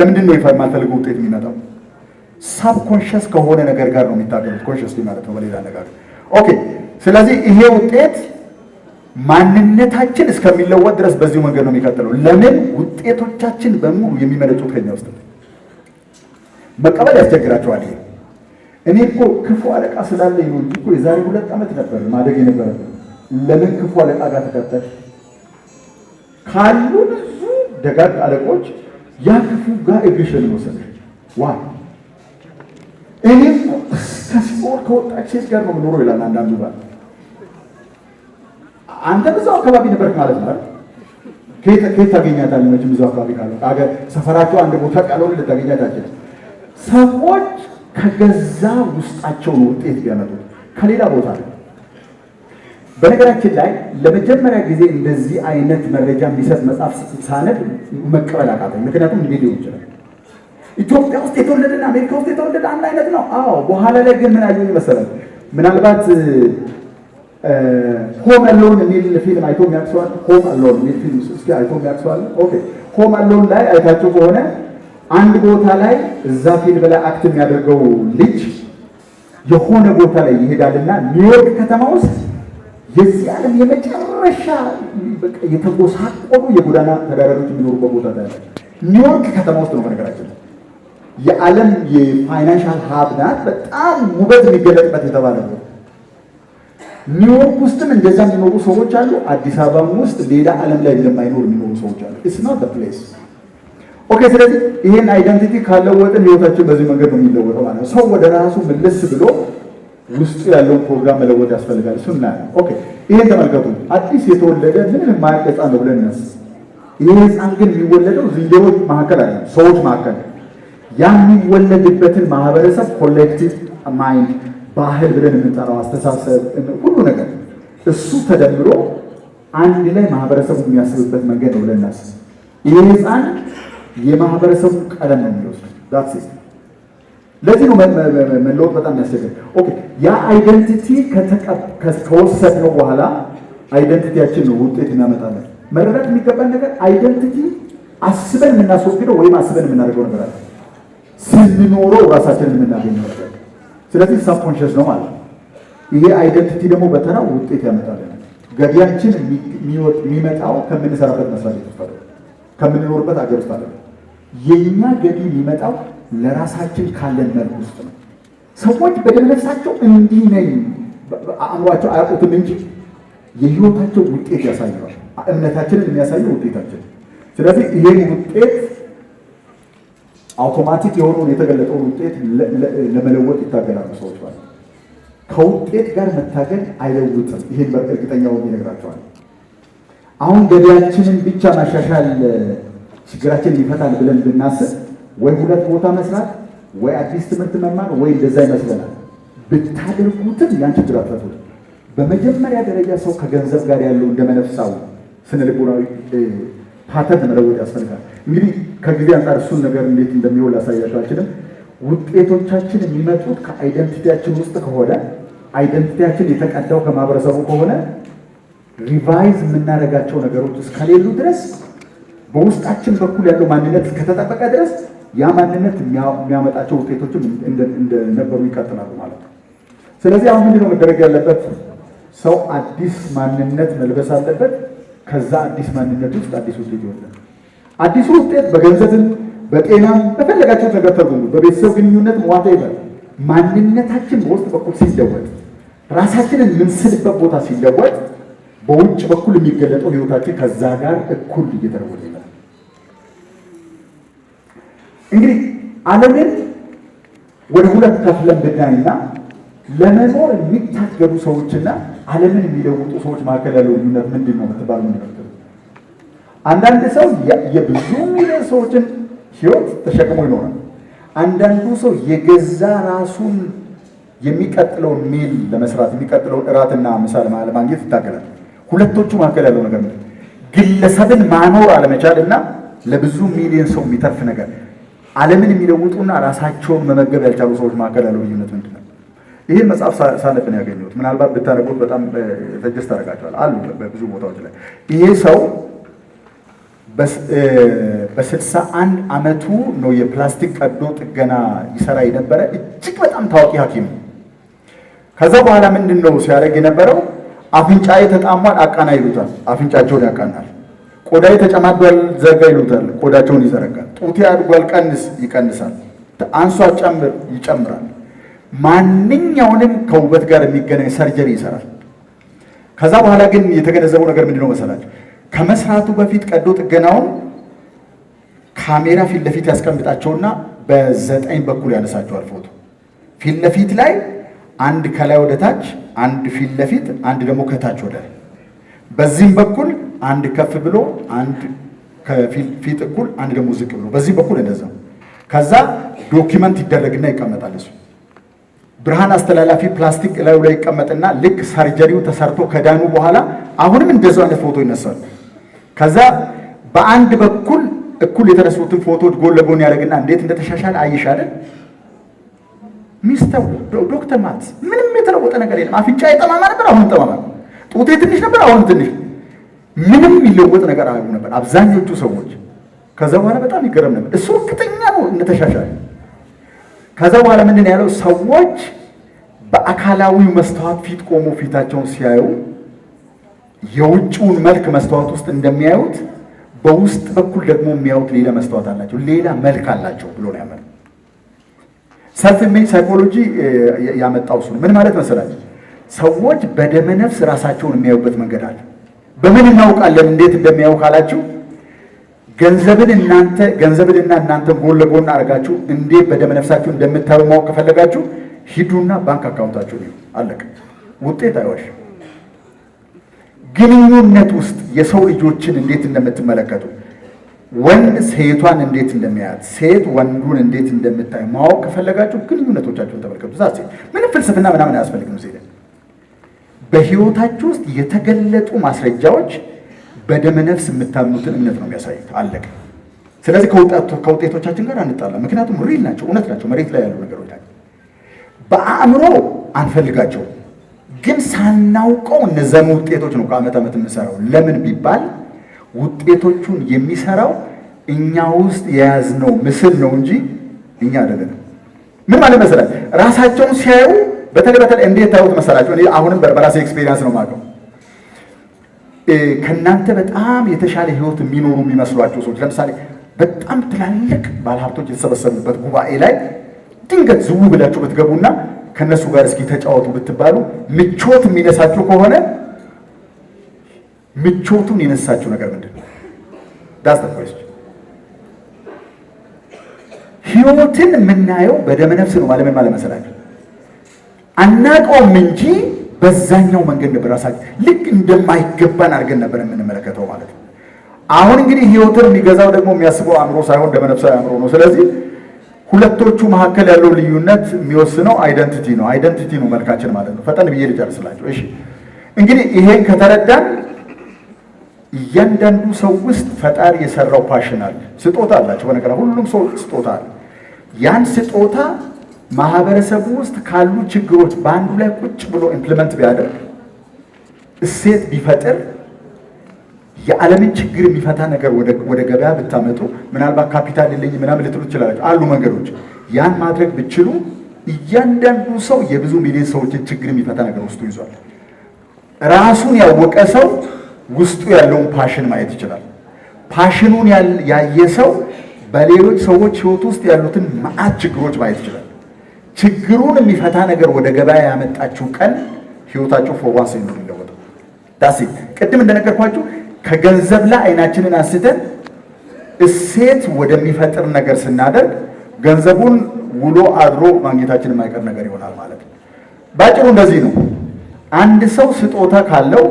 ለምንድን ነው የማልፈልገው ውጤት የሚመጣው? Subconscious ከሆነ ነገር ጋር ነው የሚታገሉት፣ consciously ማለት ነው በሌላ አነጋገር። Okay፣ ስለዚህ ይሄ ውጤት ማንነታችን እስከሚለወጥ ድረስ በዚሁ መንገድ ነው የሚቀጥለው። ለምን? ውጤቶቻችን በሙሉ የሚመነጩት ከኛ ውስጥ ነው። መቀበል ያስቸግራቸዋል። ይሄ እኔ እኮ ክፉ አለቃ ስላለኝ ነው እንጂ እኮ የዛሬ 2 ዓመት ነበር ማደግ የነበረብን። ለምን ክፉ አለቃ ጋር ተቀጠል? ካሉ ብዙ ደጋግ አለቆች ያ ክፉ ጋር እግርሽ ለምን ወሰደሽ? Why? እኔ እኮ ከሲኦል ከወጣች ሴት ጋር ነው የምኖረው ይላል አንዳንዱ ባል። አንተ እዛው አካባቢ ነበርክ ማለት ነው አይደል? ከየት ታገኛታለህ? መቼም እዛው አካባቢ ካለ አገር ሰፈራቸው አንድ ቦታ ካልሆነ ልታገኛት አትችልም። ሰዎች ከገዛ ውስጣቸው ነው ውጤት ቢያመጡት ከሌላ ቦታ ነው። በነገራችን ላይ ለመጀመሪያ ጊዜ እንደዚህ አይነት መረጃ የሚሰጥ መጽሐፍ ሳነብ መቀበል አቃተኝ። ምክንያቱም እንዴት ሊሆን ይችላል? ኢትዮጵያ ውስጥ የተወለደና አሜሪካ ውስጥ የተወለደ አንድ አይነት ነው? አዎ። በኋላ ላይ ግን ምን አየሁኝ መሰለህ? ምናልባት Home Alone የሚል ፊልም አይቶ የሚያውቅ ሰው አለ? Home Alone የሚል ፊልም እስኪ አይቶ የሚያውቅ ሰው አለ? Okay። Home Alone ላይ አይታችሁ ከሆነ አንድ ቦታ ላይ እዛ ፊልም ላይ act የሚያደርገው ልጅ የሆነ ቦታ ላይ ይሄዳልና ኒውዮርክ ከተማ ውስጥ የዚህ ዓለም የመጨረሻ በቃ የተጎሳቆሉ የጎዳና ተዳዳሪዎች የሚኖሩበት ቦታ ታያላችሁ። ኒውዮርክ ከተማ ውስጥ ነው። በነገራችን ላይ የዓለም የ financial hub ናት። በጣም ውበት የሚገለጥበት የተባለ ነው። ኒውዮርክ ውስጥም እንደዛ የሚኖሩ ሰዎች አሉ። አዲስ አበባም ውስጥ ሌላ ዓለም ላይ እንደማይኖር የሚኖሩ ሰዎች አሉ። It's not the place። Okay። ስለዚህ ይሄን identity ካለወጥን ህይወታችን በዚህ መንገድ ነው የሚለወጠው ማለት ነው። ሰው ወደ ራሱ ምልስ ብሎ ውስጡ ያለውን ፕሮግራም መለወጥ ያስፈልጋል። እሱ እናያለን። Okay፣ ይሄን ተመልከቱ። አዲስ የተወለደ ምንም የማያውቅ ህፃን ነው ብለን እናስብ። ይሄ ህፃን ግን የሚወለደው ዝንጀሮች መካከል አይደለም፣ ሰዎች መካከል። ያ የሚወለድበትን ማህበረሰብ collective mind፣ ባህል ብለን የምንጠራው አስተሳሰብ፣ ሁሉ ነገር እሱ ተደምሮ አንድ ላይ ማህበረሰቡ የሚያስብበት መንገድ ነው ብለን እናስብ። ይሄ ህፃን የማህበረሰቡ ቀለም ነው የሚወስዱ። That's it። ለዚህ ነው መለወጥ በጣም የሚያስቸግር። Okay፣ ያ identity ከወሰድነው በኋላ identity ያችን ነው ውጤት የሚያመጣለን። መረዳት የሚገባን ነገር identity አስበን የምናስወግደው ወይም አስበን የምናደርገው ነገር አለ፣ ስንኖረው ራሳችንን የምናገኘው ነገር። ስለዚህ subconscious ነው ማለት ነው። ይሄ identity ደግሞ በተራው ውጤት ያመጣልናል። ገቢያችን የሚመጣው ከምንሰራበት መስሪያ ቤት ውስጥ አይደለም፣ ከምንኖርበት አገር ውስጥ አይደለም። የኛ ገቢ የሚመጣው ለራሳችን ካለን መልክ ውስጥ ነው። ሰዎች በደመነፍሳቸው እንዲህ ነኝ አእምሯቸው አያውቁትም እንጂ የህይወታቸው ውጤት ያሳየዋል። እምነታችንን የሚያሳየው ውጤታችን። ስለዚህ ይሄን ውጤት አውቶማቲክ የሆነውን የተገለጠውን ውጤት ለመለወጥ ይታገላሉ ሰዎች ማለት። ከውጤት ጋር መታገል አይለውጥም። ይሄን እርግጠኛ ሆኜ እነግራቸዋለሁ። አሁን ገቢያችንን ብቻ ማሻሻል ችግራችንን ይፈታል ብለን ብናስብ ወይ ሁለት ቦታ መስራት ወይ አዲስ ትምህርት መማር ወይ እንደዛ ይመስለናል። ብታደርጉትም ያን ችግር አትፈቱትም። በመጀመሪያ ደረጃ ሰው ከገንዘብ ጋር ያለው እንደ መነፍሳዊ ስነ ልቦናዊ pattern መለወጥ ያስፈልጋል። እንግዲህ ከጊዜ አንጻር እሱን ነገር እንዴት እንደሚሆን ላሳያችሁ አልችልም። ውጤቶቻችን የሚመጡት ከ identity ያችን ውስጥ ከሆነ፣ identity ያችን የተቀዳው ከማህበረሰቡ ከሆነ፣ revise የምናደርጋቸው ነገሮች እስከሌሉ ድረስ፣ በውስጣችን በኩል ያለው ማንነት እስከተጠበቀ ድረስ ያ ማንነት የሚያመጣቸው ውጤቶችም እንደነበሩ ይቀጥላሉ ማለት ነው። ስለዚህ አሁን ምንድነው መደረግ ያለበት? ሰው አዲስ ማንነት መልበስ አለበት። ከዛ አዲስ ማንነት ውስጥ አዲስ ውጤት ይወጣል። አዲሱ ውጤት በገንዘብም በጤናም በፈለጋችሁት ነገር ተርጉሙ፣ በቤተሰብ ግንኙነት whatever፣ ማንነታችን በውስጥ በኩል ሲለወጥ፣ ራሳችንን የምንስልበት ቦታ ሲለወጥ፣ በውጭ በኩል የሚገለጠው ህይወታችን ከዛ ጋር እኩል እየተለወጠ ይመጣል። እንግዲህ ዓለምን ወደ ሁለት ከፍለን ብናይና ለመኖር የሚታገሉ ሰዎችና ዓለምን የሚለውጡ ሰዎች መካከል ያለው ልዩነት ምንድን ነው ብትባሉ ምንድን ነው? አንዳንድ ሰው የብዙ ሚሊዮን ሰዎችን ህይወት ተሸክሞ ይኖራል። አንዳንዱ ሰው የገዛ ራሱን የሚቀጥለውን meal ለመስራት፣ የሚቀጥለውን እራትና ምሳ ለማግኘት ይታገላል። ሁለቶቹ መካከል ያለው ነገር ምንድን ነው? ግለሰብን ማኖር አለመቻል እና ለብዙ ሚሊዮን ሰው የሚተርፍ ነገር፣ ዓለምን የሚለውጡና ራሳቸውን መመገብ ያልቻሉ ሰዎች መካከል ያለው ልዩነት ምንድን ነው? ይህን መጽሐፍ ሳነብ ነው ያገኘሁት። ምናልባት ብታነቡት በጣም suggest አደርጋቸዋል አሉ በብዙ ቦታዎች ላይ። ይሄ ሰው በ61 ዓመቱ ነው የፕላስቲክ ቀዶ ጥገና ይሰራ የነበረ እጅግ በጣም ታዋቂ ሐኪም ነው። ከዛ በኋላ ምንድን ነው ሲያደርግ የነበረው? አፍንጫዬ ተጣሟል አቃና ይሉታል፣ አፍንጫቸውን ያቃናል። ቆዳዬ ተጨማዷል ዘርጋ ይሉታል፣ ቆዳቸውን ይዘረጋል። ጡቴ አድጓል ቀንስ፣ ይቀንሳል። አንሷል ጨምር፣ ይጨምራል። ማንኛውንም ከውበት ጋር የሚገናኝ surgery ይሰራል። ከዛ በኋላ ግን የተገነዘበው ነገር ምንድነው መሰላችሁ? ከመስራቱ በፊት ቀዶ ጥገናውን ካሜራ ፊት ለፊት ያስቀምጣቸውና በዘጠኝ በኩል ያነሳቸዋል ፎቶ። ፊት ለፊት ላይ አንድ ከላይ ወደ ታች፣ አንድ ፊት ለፊት፣ አንድ ደግሞ ከታች ወደ ላይ። በዚህም በኩል አንድ ከፍ ብሎ፣ አንድ ከፊት እኩል፣ አንድ ደግሞ ዝቅ ብሎ፣ በዚህ በኩል እንደዛው። ከዛ document ይደረግና ይቀመጣል። እሱ ብርሃን አስተላላፊ ፕላስቲክ እላዩ ላይ ይቀመጥና ልክ surgery ው ተሰርቶ ከዳኑ በኋላ አሁንም እንደዛው አይነት ፎቶ ይነሳሉ። ከዛ በአንድ በኩል እኩል የተነሱትን ፎቶዎች ጎን ለጎን ያደርግና እንዴት እንደተሻሻለ አየሽ አይደል? ሚስተር ዶክተር ማትስ ምንም የተለወጠ ነገር የለም። አፍንጫዬ ጠማማ ነበር፣ አሁንም ጠማማ ነው። ጡቴ ትንሽ ነበር፣ አሁንም ትንሽ። ምንም የሚለወጥ ነገር አያዩ ነበር አብዛኞቹ ሰዎች። ከዛ በኋላ በጣም ይገረም ነበር። እሱ እርግጠኛ ነው እንደተሻሻለ። ከዛ በኋላ ምንድን ነው ያለው? ሰዎች በአካላዊው መስተዋት ፊት ቆሞ ፊታቸውን ሲያዩ የውጭውን መልክ መስተዋት ውስጥ እንደሚያዩት በውስጥ በኩል ደግሞ የሚያዩት ሌላ መስተዋት አላቸው፣ ሌላ መልክ አላቸው ብሎ ነው ያመነው። Self image psychology ያመጣው እሱ ነው። ምን ማለት መሰላችሁ? ሰዎች በደመ ነፍስ ራሳቸውን የሚያዩበት መንገድ አለ። በምን እናውቃለን እንዴት እንደሚያዩ ካላችሁ፣ ገንዘብን እናንተ ገንዘብንና እናንተን ጎን ለጎን አድርጋችሁ እንዴት በደመ ነፍሳችሁ እንደምታዩ ማወቅ ከፈለጋችሁ ሂዱና ባንክ account ኣችሁን እዩ። አለቀ። ውጤት አይዋሽም። ግንኙነት ውስጥ የሰው ልጆችን እንዴት እንደምትመለከቱ፣ ወንድ ሴቷን እንዴት እንደሚያያት፣ ሴት ወንዱን እንዴት እንደምታይ ማወቅ ከፈለጋችሁ ግንኙነቶቻችሁን ተመልከቱ። That's it። ምንም ፍልስፍና ምናምን አያስፈልግም። ሴት በህይወታችሁ ውስጥ የተገለጡ ማስረጃዎች በደመ ነፍስ የምታምኑትን እምነት ነው የሚያሳዩት። አለቀ። ስለዚህ ከውጤቶቻችን ጋር አንጣላ። ምክንያቱም real ናቸው፣ እውነት ናቸው፣ መሬት ላይ ያሉ ነገሮች ናቸው። በአእምሮ አንፈልጋቸውም፣ ግን ሳናውቀው እነዛን ውጤቶች ነው ከዓመት ዓመት የምንሰራው። ለምን ቢባል ውጤቶቹን የሚሰራው እኛ ውስጥ የያዝነው ምስል ነው እንጂ እኛ አይደለንም። ምን ማለት መሰላችሁ? ራሳቸውን ሲያዩ በተለይ በተለይ እንዴት ታዩት መሰላችሁ? እኔ አሁንም በራሴ experience ነው የማውቀው። ከእናንተ በጣም የተሻለ ህይወት የሚኖሩ የሚመስሏቸው ሰዎች፣ ለምሳሌ በጣም ትላልቅ ባለሀብቶች የተሰበሰቡበት ጉባኤ ላይ ድንገት ዝው ብላችሁ ብትገቡና ከእነሱ ጋር እስኪ ተጫወቱ ብትባሉ ምቾት የሚነሳችሁ ከሆነ ምቾቱን የነሳችሁ ነገር ምንድን ነው? That's the question። ህይወትን የምናየው በደመ ነፍስ ነው ማለት ምን ማለት መሰላችሁ? አናውቀውም እንጂ በዛኛው መንገድ ነበር ራሳችን ልክ እንደማይገባን አድርገን ነበር የምንመለከተው ማለት ነው። አሁን እንግዲህ ህይወትን የሚገዛው ደግሞ የሚያስበው አእምሮ ሳይሆን ደመነፍሳዊ አእምሮ ነው። ስለዚህ ሁለቶቹ መካከል ያለው ልዩነት የሚወስነው identity ነው። Identity ነው መልካችን ማለት ነው። ፈጠን ብዬ ልጨርስላችሁ። እሺ፣ እንግዲህ ይሄን ከተረዳን እያንዳንዱ ሰው ውስጥ ፈጣሪ የሰራው passion አለ፣ ስጦታ አላቸው። በነገራ ሁሉም ሰው ስጦታ አለ። ያን ስጦታ ማህበረሰቡ ውስጥ ካሉ ችግሮች በአንዱ ላይ ቁጭ ብሎ implement ቢያደርግ፣ እሴት ቢፈጥር፣ የዓለምን ችግር የሚፈታ ነገር ወደ ገበያ ብታመጡ፣ ምናልባት ካፒታል የለኝም ምናምን ልትሉ ትችላላችሁ። አሉ መንገዶች። ያን ማድረግ ብትችሉ እያንዳንዱ ሰው የብዙ ሚሊዮን ሰዎችን ችግር የሚፈታ ነገር ውስጡ ይዟል። ራሱን ያወቀ ሰው ውስጡ ያለውን passion ማየት ይችላል። Passion ኑን ያየ ሰው በሌሎች ሰዎች ህይወት ውስጥ ያሉትን መዓት ችግሮች ማየት ይችላል። ችግሩን የሚፈታ ነገር ወደ ገበያ ያመጣችሁ ቀን ህይወታችሁ for once ነው የሚለወጠው። That's it። ቅድም እንደነገርኳችሁ ከገንዘብ ላይ አይናችንን አንስተን እሴት ወደሚፈጥር ነገር ስናደርግ ገንዘቡን ውሎ አድሮ ማግኘታችን የማይቀር ነገር ይሆናል ማለት ነው። ባጭሩ እንደዚህ ነው። አንድ ሰው ስጦታ ካለው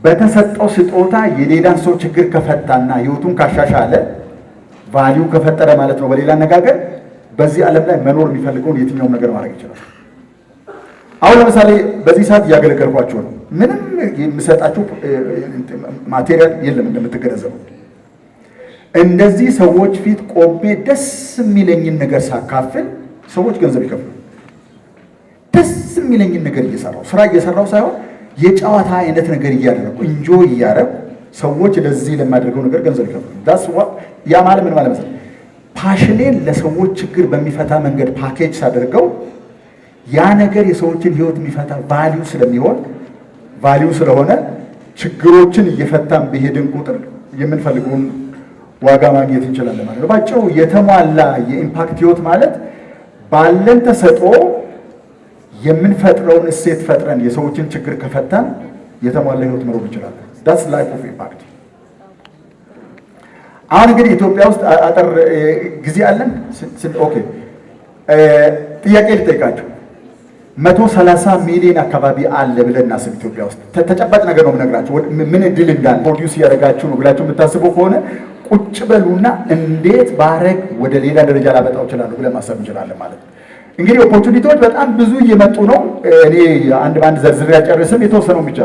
በተሰጠው ስጦታ የሌላን ሰው ችግር ከፈታና ህይወቱን ካሻሻለ value ከፈጠረ ማለት ነው። በሌላ አነጋገር በዚህ ዓለም ላይ መኖር የሚፈልገውን የትኛውም ነገር ማድረግ ይችላል። አሁን ለምሳሌ በዚህ ሰዓት እያገለገልኳችሁ ነው። ምንም የምሰጣችሁ material የለም እንደምትገነዘበው። እንደዚህ ሰዎች ፊት ቆሜ ደስ የሚለኝን ነገር ሳካፍል ሰዎች ገንዘብ ይከፍሉ። ደስ የሚለኝን ነገር እየሰራው፣ ስራ እየሰራው ሳይሆን የጨዋታ አይነት ነገር እያደረኩ enjoy እያደረኩ ሰዎች ለዚህ ለማደርገው ነገር ገንዘብ ይከፍሉ። ያ ማለት ምን ማለት መሰለህ? Passion ኔን ለሰዎች ችግር በሚፈታ መንገድ ፓኬጅ ሳደርገው ያ ነገር የሰዎችን ህይወት የሚፈታ value ስለሚሆን፣ value ስለሆነ ችግሮችን እየፈታን በሄድን ቁጥር የምንፈልገውን ዋጋ ማግኘት እንችላለን ማለት ነው። ባጭሩ የተሟላ የ impact ህይወት ማለት ባለን ተሰጥኦ የምንፈጥረውን እሴት ፈጥረን የሰዎችን ችግር ከፈታን የተሟላ ህይወት መኖር እንችላለን። That's life of impact። አሁን እንግዲህ ኢትዮጵያ ውስጥ አጠር ጊዜ አለን። Okay፣ ጥያቄ ልጠይቃችሁ። 130 ሚሊዮን አካባቢ አለ ብለን እናስብ። ኢትዮጵያ ውስጥ ተጨባጭ ነገር ነው የምነግራችሁ። ምን እድል እንዳለ produce እያደረጋችሁ ነው ብላችሁ የምታስበው ከሆነ ቁጭ በሉና እንዴት ባረግ ወደ ሌላ ደረጃ ላበጣው እችላለሁ ብለን ማሰብ እንችላለን ማለት ነው። እንግዲህ opportunity ዎች በጣም ብዙ እየመጡ ነው። እኔ አንድ በአንድ ዘርዝሬ አልጨርስም። የተወሰነው ብቻ።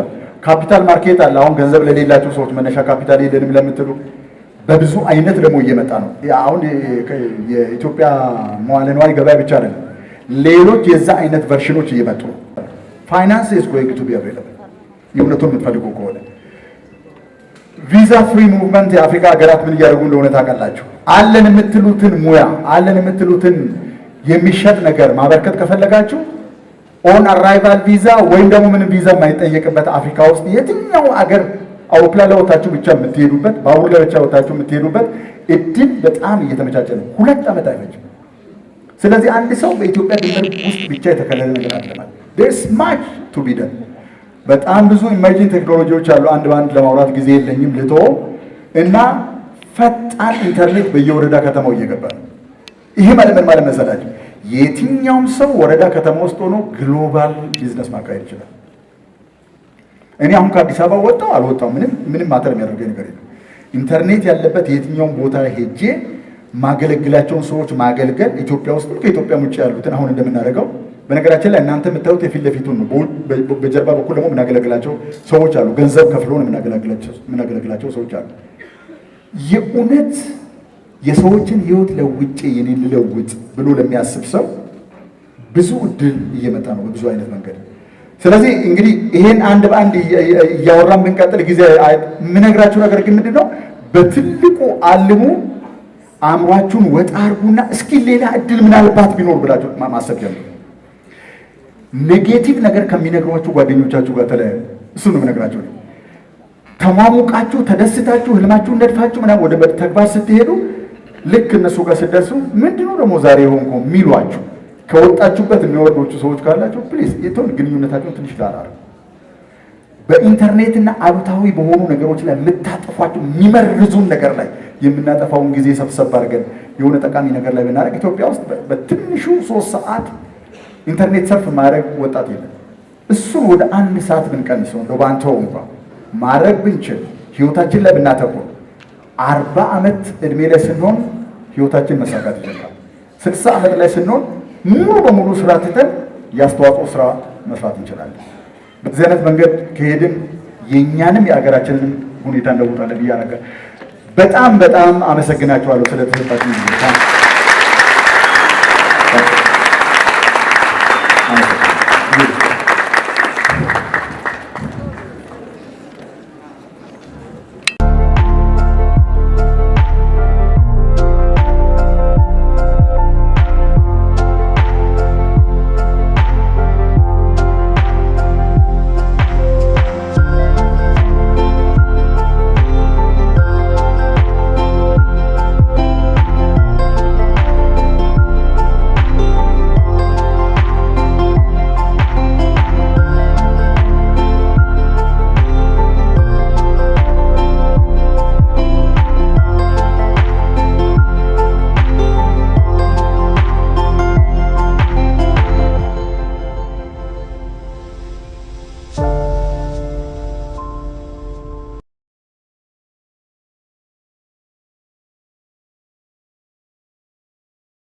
Capital market አለ። አሁን ገንዘብ ለሌላቸው ሰዎች፣ መነሻ ካፒታል የለንም ለምትሉ በብዙ አይነት ደግሞ እየመጣ ነው። አሁን የኢትዮጵያ መዋለ ንዋይ ገበያ ብቻ አይደለም፣ ሌሎች የዛ አይነት version ኖች እየመጡ ነው። Finance is going to be available የእውነቱን የምትፈልጉ ከሆነ። Visa free movement፣ የአፍሪካ ሀገራት ምን እያደረጉ እንደሆነ ታውቃላችሁ። አለን የምትሉትን ሙያ፣ አለን የምትሉትን የሚሸጥ ነገር ማበርከት ከፈለጋችሁ on arrival visa ወይም ደግሞ ምንም ቪዛ የማይጠየቅበት፣ አፍሪካ ውስጥ የትኛው አገር አውሮፕላን ላይ ወታችሁ ብቻ የምትሄዱበት፣ ባቡር ላይ ብቻ ወታችሁ የምትሄዱበት እድል በጣም እየተመቻቸ ነው። 2 ዓመት አይፈጅም። ስለዚህ አንድ ሰው በኢትዮጵያ ድንበር ውስጥ ብቻ የተከለለ ነገር አለ ማለት there's much to be done። በጣም ብዙ emerging ቴክኖሎጂዎች አሉ። አንድ በአንድ ለማውራት ጊዜ የለኝም፣ ልተወው እና ፈጣን ኢንተርኔት በየወረዳ ከተማው እየገባ ነው። ይሄ ማለት ምን ማለት መሰላችሁ? የትኛውም ሰው ወረዳ ከተማ ውስጥ ሆኖ global business ማካሄድ ይችላል። እኔ አሁን ከአዲስ አበባ ወጣሁ አልወጣሁ ምንም ምንም matter የሚያደርገኝ ነገር የለም። ኢንተርኔት ያለበት የትኛውም ቦታ ሄጄ ማገለግላቸውን ሰዎች ማገልገል፣ ኢትዮጵያ ውስጥ ከኢትዮጵያም ውጭ ያሉትን አሁን እንደምናደርገው። በነገራችን ላይ እናንተ የምታዩት የፊት ለፊቱን ነው። በጀርባ በኩል ደግሞ የምናገለግላቸው ሰዎች አሉ። ገንዘብ ከፍሎን የምናገለግላቸው ሰዎች አሉ። የእውነት የሰዎችን ሕይወት ለውጬ የኔን ልለውጥ ብሎ ለሚያስብ ሰው ብዙ እድል እየመጣ ነው በብዙ አይነት መንገድ። ስለዚህ እንግዲህ ይሄን አንድ በአንድ እያወራን ብንቀጥል ጊዜ፣ የምነግራችሁ ነገር ግን ምንድን ነው? በትልቁ አልሙ፣ አእምሯችሁን ወጣ አርጉና እስኪ ሌላ እድል ምናልባት ቢኖር ብላችሁ ማሰብ ጀምሩ። Negative ነገር ከሚነግሯችሁ ጓደኞቻችሁ ጋር ተለያዩ። እሱ ነው የምነግራችሁ። ተሟሙቃችሁ፣ ተደስታችሁ፣ ህልማችሁን ነድፋችሁ ምናምን ወደ ተግባር ስትሄዱ ልክ እነሱ ጋር ስትደርሱ ምንድነው ደግሞ ዛሬ የሆንከው የሚሏችሁ፣ ከወጣችሁበት የሚወርዷችሁ ሰዎች ካላችሁ please የተውን ግንኙነታችሁን ትንሽ ላላ አድርጉ። በኢንተርኔትና አሉታዊ በሆኑ ነገሮች ላይ የምታጠፏቸው፣ የሚመርዙን ነገር ላይ የምናጠፋውን ጊዜ ሰብሰብ አድርገን የሆነ ጠቃሚ ነገር ላይ ብናደርግ፣ ኢትዮጵያ ውስጥ በትንሹ 3 ሰዓት ኢንተርኔት surf ማድረግ ወጣት የለም። እሱን ወደ አንድ ሰዓት ብንቀንሰው፣ እንደው ባንተው እንኳ ማድረግ ብንችል፣ ህይወታችን ላይ ብናተኩር፣ 40 ዓመት እድሜ ላይ ስንሆን ህይወታችን መሳካት ይጀምራል። 60 ዓመት ላይ ስንሆን ሙሉ በሙሉ ስራ ትተን የአስተዋጽኦ ስራ መስራት እንችላለን። በዚህ አይነት መንገድ ከሄድን የእኛንም የአገራችንንም ሁኔታ እንለውጣለን ብዬ አደርጋለሁ። በጣም በጣም አመሰግናችኋለሁ ስለተሰጣችሁ ጊዜ።